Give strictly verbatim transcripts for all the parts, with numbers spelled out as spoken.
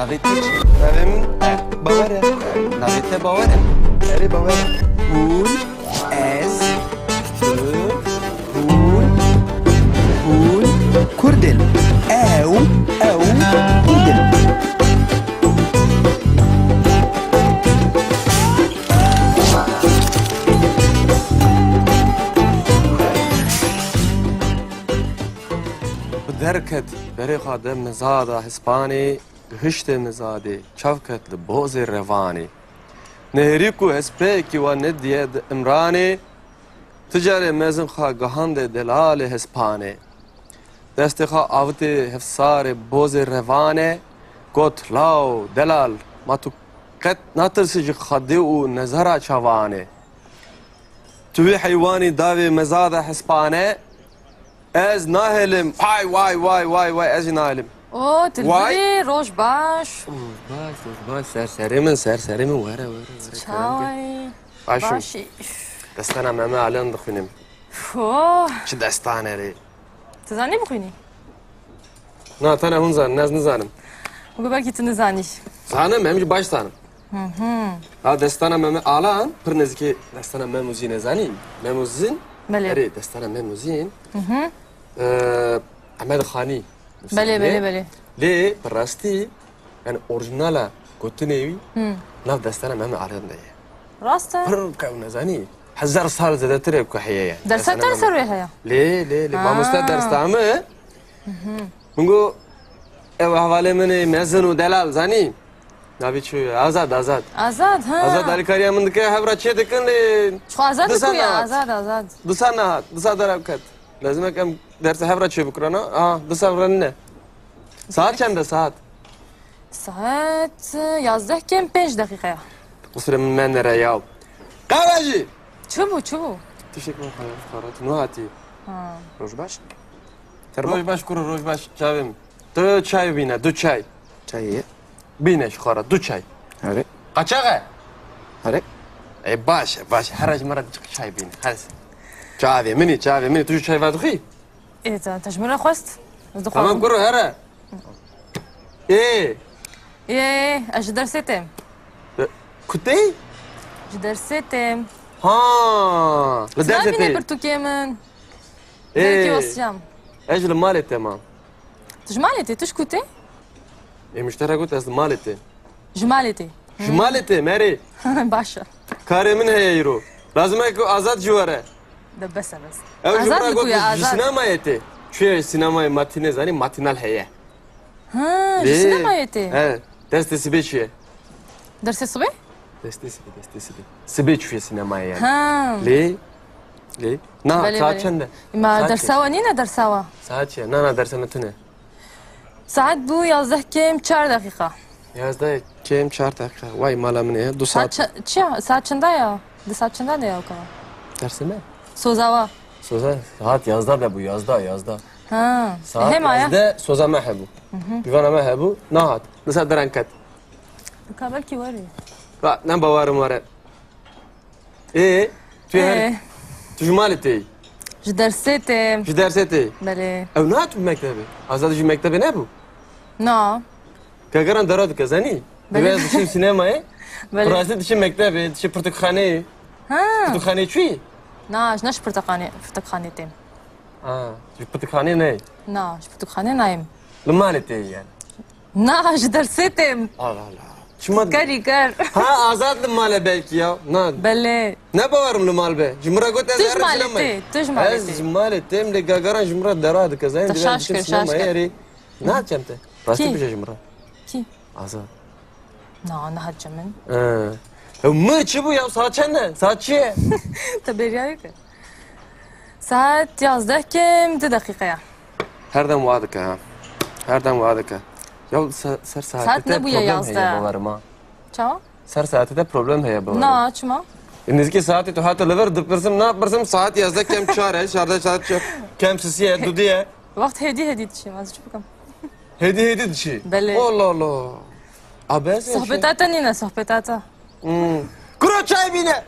Navê te çi? Navê min Bawer e. Navê te Bawer e? Erê, Bawer e. Hûn, ez, tu, hûn, hûn Kurd in. Ew, ew Kurd in. Bi derket berê xwe de mizada Hispanê, gihiştê mizadê, çav ket li bozê revanê. Nehêrî ku hespeyekî wa nediye di Imranê, ti carê mezin xwe gihande delalê Hispanê. Destê xwe avitê hevsarê bozê revanê, got, law, delal, ma tu qet natirsî ji Xwedê û nezara çavanê? Tu wî heywanî dawê mezada Hispanê, ez nahêlim. Ay, way, way, way, way, ez jî nahêlim. O, Dilbirî, roj baş. Roj baş, roj baş, serserê min, serserê min, were, were, were. Çay. Baş im. Başî. Destana Meme Aliyan dixwînim. Fo. Çi destane rê. Tu zanî bixwînî? Na, tene hûn zanin, ez nizanim. Û belkî tu nizanî. Zanim, em jî baş zanim. Hı hı. Ha, destana Meme Alan, pir nêzîkî destana Mem û Zînê zanî. Mem û Zîn? Belê. Erê, destana Mem û Zîn. Hı hı. Ee, Ehmed Xanî. Belê, belê, belê. Lê, bi rastî, yani orjinala gotinê wî, hı, nav destana Meme Alan de ye. Rast e? Pir qew nezanî. Hezar sal zêdetir e ku heye ye. Dersa te li ser wê heye? Lê, lê, lê. Ha. Mamoste ders da min. Hı hı. Min got, ew hevalê min ê mezin û delal, zanî? Navê çi ye? Azad, Azad. Azad, ha. Azad alîkariya min dike, hev re çê dikin lê. Çi Azad disa diku ya, nehat. Azad, Azad. Disa nehat, disa derev ket. Lazim e em dersa hev re çê bikirana. Aha, disa re nîne. Saet çend e saet? Saet yazdeh kêm pênc deqîqe ya. Qusirê min menere yaw. Qewecî! Çi bû, çi bû? Tiştek min xwe xwe re tu nû hatî. Ha. Roj baş. Termo. Roj baş kuro, roj baş çavê min. Tu çay bîne, du çay. Çayê ye. Bîne ji xwe re, du çay. Erê. Qaçax e? Erê. E, baş e, baş e. Here ji min re çay bîne. Hadi. Çavê min î, çavê min î. Tu jî çay vedixwî? Ê, te, te ji min re xwest. Ez dixwazim. Tamam kuro, here. Ê. Ê, ez ji dersê têm. E, ku tê? Ji dersê têm. Ha, li dersê tê. Tu nabînî pirtûkê min? Ê. Belkî wasiyam. Ez ji li malê têm. Tu ji malê tê, tu ji ku tê? Ê, min ji te re got ez li malê têm. Ji malê tê. Ji malê têm, erê. Baş e. Karê min heye îro. Lazim e ku Azad jî were. De bes e, bes. Ew ji min re got ji sînemayê tê. Çûye sînemayê matîne, zanî, matînal heye. Ha, ji sînemayê tê. He, dersê sibê çûye. Dersê sibê? Destê sibê, destê sibê. Sibê çûye sînemayê yani. Ha. Lê, lê. Na, saet çend e? Ma dersa we nîne dersa we? Saet çi ye? Na, na, dersa me tune. Saet bû yazdeh kêm çar deqîqa. Yazdeh kêm çar deqîqa. Vay mala min e, du saet. Saet çi-, çi ya? Saet çend e ya? Di saet çend e ya o kadar? Dersê me? Soza wa. Soza, saet yazdeh de bû, yazdeh, yazdeh. Ha. Saet hema ya. Yazdeh soza me hebû. Hı hı. Pîvana me hebû, nahat. Disa derenket. Ka belkî were. Ba, ne bawerim were. Ê, tu her, ê, tu ji malê tê? Ji dersê tê. Ji dersê tê? Belê. Ew nehat bi mektebê? Azad ji mektebê nebû? Na. Gagaran dera dike, zanî? Belê. Divê ez diçim sînemayê. Belê. Rastî diçim mektebê, diçim pirtûkxaneyê. Ha. Pirtûkxaneyê çûyî? Na, ji ne ji pirtûkxanê, pirtûkxanê têm. Ha, ji pirtûkxanê neyê? Na, ji pirtûkxanê nayêm. Li malê tê yani? Na, ji dersê têm. Allah Allah. Çima? Kerî ker. Ha, Azad li mal e belkî ya. Na. Belê. Ne bawerim li mal be. Ji min re got ez herim sînemayê. Tu ji malê tê, tu ji malê tê. Ez ji malê têm lê Gagaran ji min re dera dike. Zaten divê ez diçim sînemayê erê. Nahat cem te. Rastî bije ji min re. Kî? Azad. Na, nehat cem min. Ee. Ew mi çi bû ya? Saet çend e? Saet çi ye? Te bêriyayê kir. Saet yazdeh kêm du deqîqe ye. Her dem wa dike ha. Her dem wa dike. Ya se-, ser saetê te problem heye bawerim ha. Çawa? Ser saetê te problem heye bawerim. Na, çima? E, nêzîkî saetê tu hate li vir dipirsim, napirsim, saet yazdeh kêm çar e, şardeh saet çar. Kêm sisî ye, dudî ye. Wext hêdî hêdî diçî, ez çi bikim? Hêdî hêdî diçî? Belê. Allah Allah. Abi ez sohbeta te nîne, sohbeta te. Hmm. Kuro çay bîne.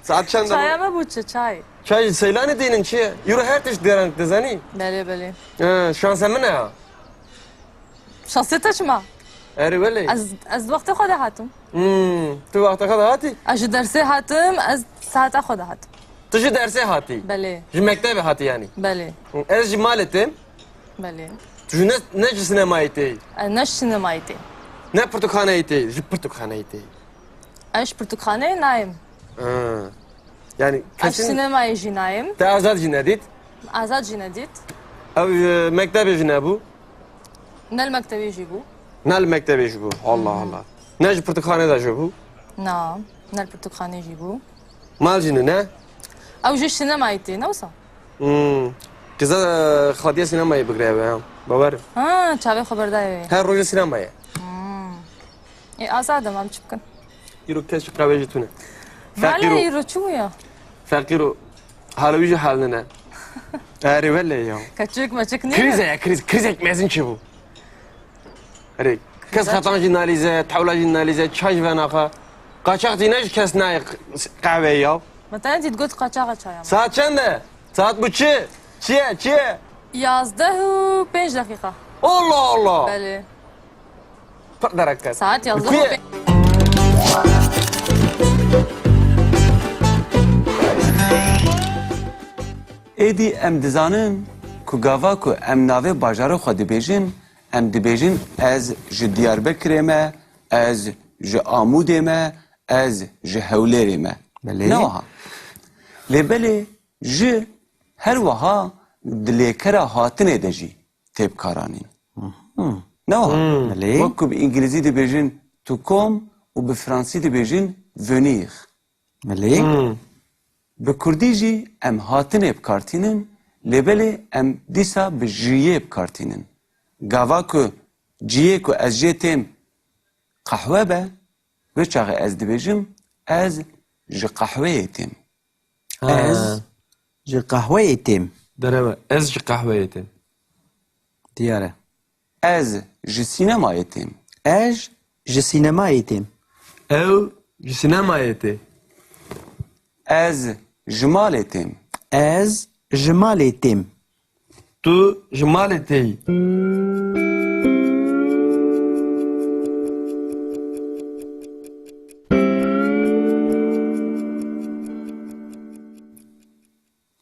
Saet çend e? Çaya me bû çi, çay? Çay Seylanê dênin çi ye? Îro her tişt derank dizanî? Belê, belê. He, şansa min e ha. Şansê te çima? Erê welê. Ez, ez di wextê xwe de hatim. Hmm, tu wexta xwe de hatî? Ez ji dersê hatim, ez saeta xwe de hatim. Tu ji dersê hatî? Belê. Ji mektebê hatî yanî? Belê. Hmm, ez ji malê têm. Belê. Tu ji ne, ne ji sinemayê tê? Ez ne ji sinemayê tê. Ne pirtûkxaneyê tê, ji pirtûkxaneyê tê. Ez ji pirtûkxaneyê nayêm. Ha. Yani Ez kesin sinemayê jî nayêm. Te Azad jî nedît? Azad jî nedît. Ew, e, mektebê jî nebû? Ne li mektebê jî bû. Ne li mektebê jî bû. Allah Allah. Ne ji pirtûkxanê de jî bû? Na, ne li pirtûkxanê jî bû. Mal jî ne? Ew jî sinemayê tê, ne wisa? Hmm. Kiza, e, xwediye sinemayê bigire ew, ha. Bawer. Ha, çavê xwe berdaye wê. Her rojê sinemayê. Hmm. Ê, azad im, em çi bikin? Îro kes ji qehwê jî tune. Valla Feqîro. Îro çi bû ya? Feqîro. Hala wî jî hal nine. Erê wele ya. Keçik meçik niye? Krize ya, kriz, krizek mezin çi bû? Erê, kes Kaç? Xetan jî nalîze, tewla jî nalîze, çay jî venaxa. Qaçax jî ne ji kes nayê qehweyê ya. Mesela dît got qaçaxa çaya. Saat çend e? Saat bu çi? Çi ye? Çi ye? Yazdeh û pênc deqîqa. Allah Allah! Belê. Pir derek ket. Saet yazdeh û pênc. Êdî em dizanin ku gava ku em navê bajarê xwe dibêjin, em dibêjin ez ji Diyarbekirê me, ez ji Amûdê me, ez ji Hewlêrê me. Belê. Ne wiha? Lê belê ji her wiha di lêkera hatinê de jî tê bikaranîn. Mhm. Ne wiha? Hmm. Belê. Wek ku bi îngilîzî dibêjin tu kom û bi fransî dibêjin venir. Belê. Hmm. Bi kurdî jî em hatinê bi kar tînin, lê belê em dîsa bi jiyê bi kar tînin. Gava ku ciyê ku ez jê têm qehwe be, wê çaxê ez dibêjim, ez ji qehweyê têm. Ha. Ez ji qehweyê têm. Derew e. Ez ji qehweyê têm. Diyar e. Ez ji sînemayê têm. Ez ji sînemayê têm. Ew ji sînemayê tê. Ez ji malê têm. Ez ji malê têm. Tu ji malê têyî.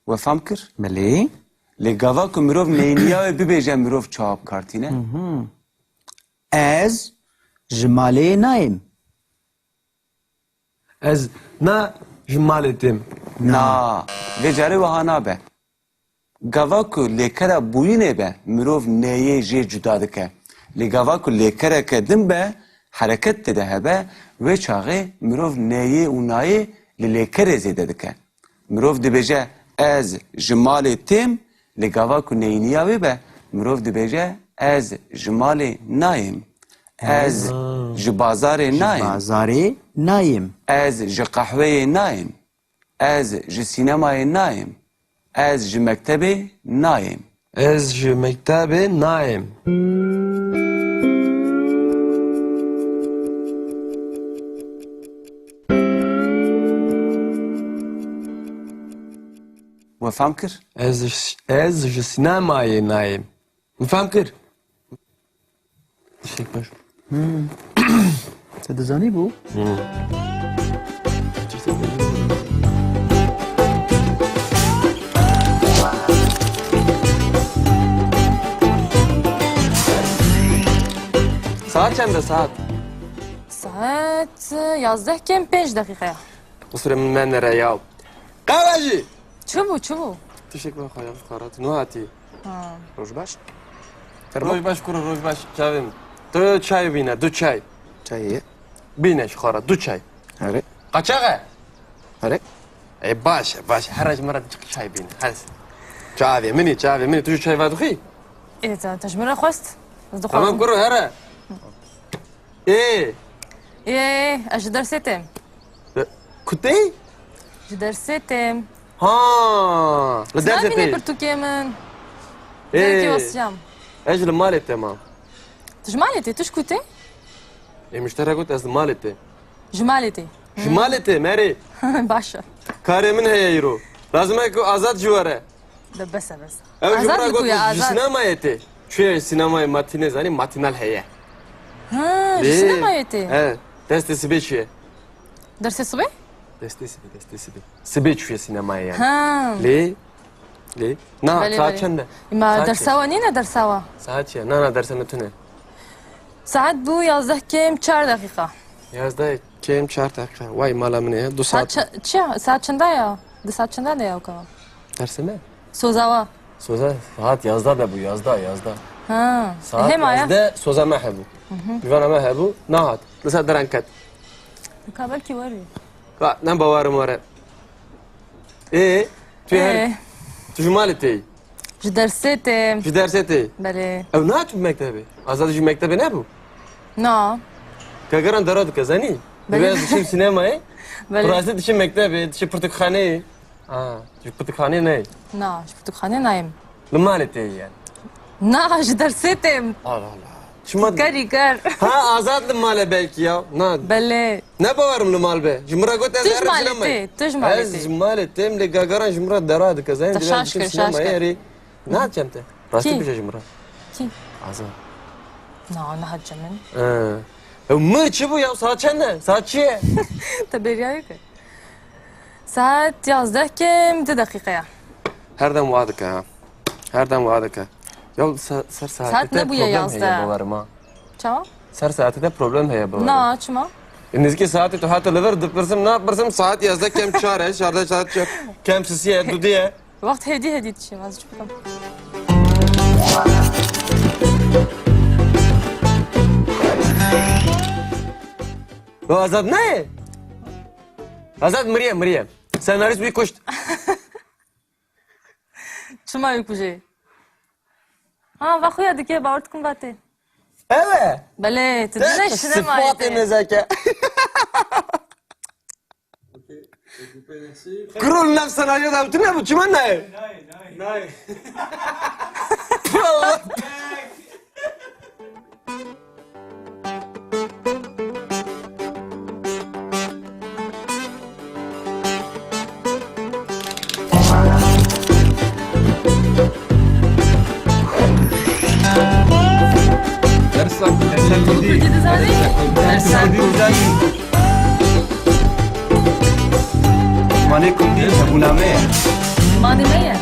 We fam kir? Belê. Lê gava ku mirov neyniya wê bibêje, mirov çawa bi kar tîne? Mhm. Ez ji malê nayêm. Ez na ji malê têm. Na. Vê carê wiha nabe. Gava ku lêkera bûyînê be, mirov neyê jê cuda dike. Lê gava ku lêkereke din be, hereket tê de hebe, wê çaxê mirov neyê û nayê li lêkerê zêde dike. Mirov dibêje, ez ji malê têm, lê gava ku neyniya wê be, mirov dibêje, ez ji malê nayêm. Ez Ez ji bazarê ji nayêm. Bazarê nayêm. Ez ji qehweyê nayêm. Ez ji sînemayê nayêm. Ez ji mektebê nayêm. Ez ji mektebê nayêm. We fam kir? Ez ji, ez ji sînemayê nayêm. We fam kir? Tiştek baş. Hmm. Te dizanî bû? Hmm. Saat çend e saat? Saet, e, yazdeh kêm pênc deqîqe ye. Qusure min menere ya. Qewejî! Çi bû, çi bû? Tiştek min xwe ya xarat. No hatî. Ha. Roj baş. Fermo. Roj baş kuro, roj baş. Çavê min. Tu çay bîne, du çay. Çayê. Bîne ji xwe re, du çay. Erê. Qaçax e? Erê. Ê, baş e, baş e. Here ji min re çay bîne. Hadi. Çavê min î, çavê min î. Tu jî çay vedixwî? Ê, te, te ji min re xwest. Ez dixwazim. Tamam kuro, here. Ê. Ê, ez ji dersê têm. E, ku tê? Ji dersê têm. Ha, li dersê tê. Nabînî pirtûkê min. Ê. Derekê wesiyam. Ez ji li malê têm. Tu ji malê tê, tu ji ku tê? Ê, min ji te re got ez li malê têm. Ji malê tê. Ji malê têm, erê. Baş e. Karê min heye îro. Lazim e ku Azad jî were. De bes e, bes e. Ew ji Azad min re got, ji sînemayê tê. Çuye sînemayê matînê, zanî, matînal heye. Ha, ji Lê, sinemayê tê. He, destê sibê çi ye? Dersê sibê? Destê sibê, destê sibê. Sibê çûye sinemayê yani. Ha. Lê, lê. Na, Belê, saat belê. çend e? Ma Saat dersa çi? wa nîne dersa wa? Saat çi? Na, na, dersa me tune. Saat bû yazdeh kêm çar deqîqa. Yazdeh kêm çar deqîqa. Vay mala min e, du Saat saat. ça-, çi ya? Saat çenda ya? Di saat çenda de ya o kadar? Derse me? Soza wa. Soza saat yazda de bu, yazda, yazda. Ha. Saat Hema ya. yazda soza me hebu. Bivana me hebu, nahat. Lisa deran ket. Ka belkî weri. Ka, ne bawarım were. E, tu her, Ee. tu ji malê tê. Ji dersê têm. Ji dersê tê. Belê. Ew naçû mektebê. Azad ji mektebê nebû. Na. Kagaran dera dike, zanî? Belê. Dibe ez dişim sinemayê. Belê. Rastî dişim mektebê, dişim pirtûkxaneyê. Ha, ji pirtûkxaneyê neyê. Na, ji pirtûkxaneyê nayêm. Li malê tê yani. Na, ji dersê têm. Allah Allah. Çima Kerî ker. Ha, Azad li malê belkî ya. Na. Belê. Ne bawerim li mal be. Ji min re got ez Tu ji herim malê sinemayê. tê, tu ji malê Ez tê. ji malê têm lê Gagaran ji min re dera dike. Zaten Te şaş kir, şaş kir. Naçem te. Rastî Kî? bije ji min re. Kî? Azad. Na, ne hacı min. Ee. Ew mir çi bû ya? Saat çend e? Saat çi ye? Te bêriya yek e. Saat yazdeh kêm du deqîqe ya. Her dem wa dike ha. Her dem wa dike. Ya se-, ser saetê Saat te nebûye problem heye yazdeh. bawerim ha. Çawa? Ser saetê te problem heye bawerim. Na, çima? E, nizikî saetê tu hate li vir dipirsim, napirsim, saet yazdeh kêm çar e, şardeh saet çar. Kêm sisiye, dudiye. Wext hêdî hêdî dişim, ez çi bikim? Lo Azad ne? Azad miriye, miriye. Senarîst wî kuşt. Çima wî kujê? Ha, va xuya dike, bawer dikim va tê. Ew e? Belê, tu Te dine çi şine sifatê mayete. nezeke. Kuro li nav senaryo de tu nebû, çima nayê? Nayê. Dersa, dersa Kurdî. Kurdî dizanî? Dersa Kurdî. Manê Kurdî hebûna me ye. Manê me ye.